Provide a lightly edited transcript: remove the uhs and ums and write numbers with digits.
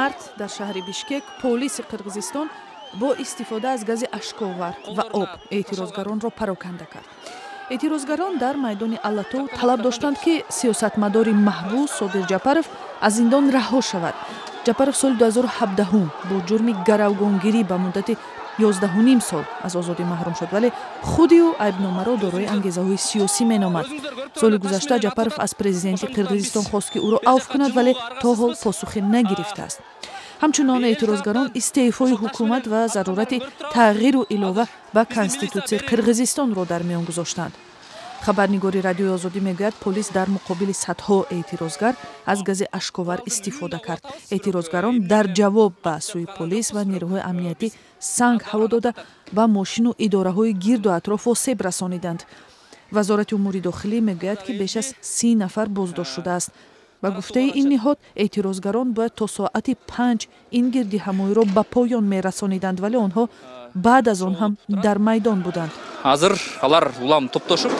Март дар шаҳри Бишкек полиси Қирғизистон бо истифода аз гази ашковар ва об эътирозгаронро пароканда кард. Эътирозгарон дар майдони Алатоу талаб доштанд, ки сиёсатмадори маҳбус Содир Ҷапаров аз зиндон раҳо шавад. Ҷапаров соли 2017 бо ҷурми гаравгонгирӣ ба муддати 11,5 сол аз озодӣ маҳрум шуд, вале худи ӯ айбномаро дорои ангезаҳои сиёсӣ меномад. Соли гузашта Ҷапаров аз президенти Қирғизистон хост, ки ӯро авф кунад, вале то ҳол посухе нагирифтааст. Ҳамчунон эътирозгарон истеъфои ҳукумат ва зарурати тағйиру илова ба конститутсияи Қирғизистонро дар миён гузоштанд. Хабарнигори Радиои Озодӣ мегӯяд, полис дар муқобили садҳо эътирозгар аз гази ашковар истифода кард. Эътирозгарон дар ҷавоб ба сӯи полис ва нерӯҳои амниятӣ санг ҳаво дода, ба мошину идораҳои гирду атроф осеб расониданд. Вазорати умури дохилӣ мегӯяд, ки беш аз 30 нафар боздошт шудааст. Ба гуфтаи ин ниҳод, эътирозгарон бояд то соати 5 ин гирдиҳамоиро ба поён мерасониданд, вале онҳо баъд аз он ҳам дар майдон буданд. Азыр алар улам топтошуп